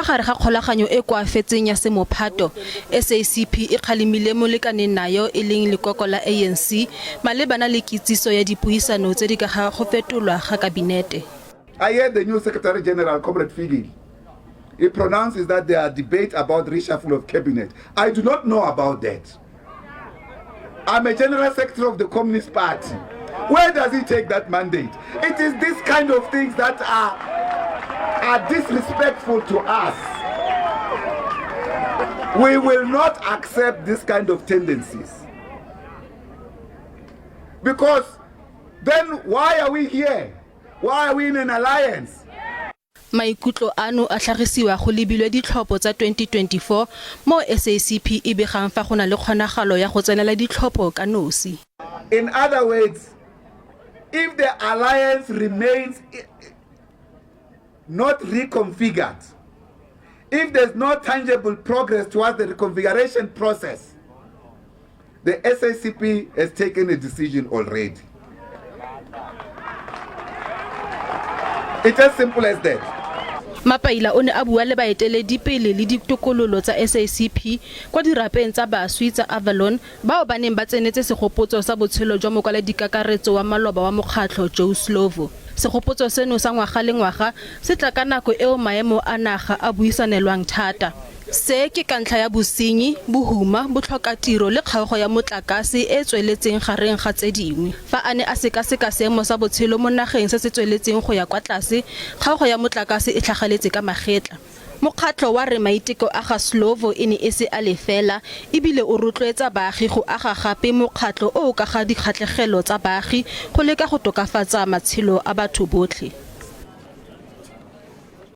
Fa gare ga kgolaganyo e koafetseng ya semophato, SACP e kgalemile molekane nayo e leng lekoko la ANC malebana le kitsiso ya dipuisano tse di ka ga go fetolwa ga kabinete. I hear the new Secretary General, Comrade Fikile. He pronounces that there are debate about reshuffle of cabinet. I do not know about that. I'm a general secretary of the Communist Party. Where does he take that mandate? It is this kind of things that are disrespectful to us. We will not accept this kind of tendencies. Because then why are we here? Why are we in an alliance? Maikutlo ano a tlhagisiwa go lebilwe ditlhopho tsa 2024 mo SACP e begang fa go na le kgonagalo ya go tsenela ditlhopho ka nosi. In other words, if the alliance remains not reconfigured, if there's no tangible progress towards the reconfiguration process, the SACP has taken a decision already. It's as simple as that. Mapaila o ne a bua le baeteledipele le ditokololo tsa SACP kwa dirapeng tsa baswi tsa Avalon bao ba neng ba tsenetse segopotso sa botshelo jwa mokwaledikakaretso wa maloba wa mokgatlho Joe Slovo. Segopotso seno sa ngwaga le ngwaga se tla ka nako eo maemo a naga a buisanelwang thata. Se ke ka ntlha ya bosenyi, bohuma, botlhokatiro le kgaogo ya motlakase e e tsweletseng gareng ga tse dingwe. Fa a ne a sekaseka seemo sa botshelo mo nageng se se tsweletseng go ya kwa tlase, kgaogo ya motlakase e tlhageletse ka magetla. Mokgatlho wa re maiteko a ga Slovo e ne e se a lefela e bile o rotloetsa baagi go aga gape mokgatlho o o ka ga dikgatlhegelo tsa baagi go leka go tokafatsa matshelo a batho botlhe.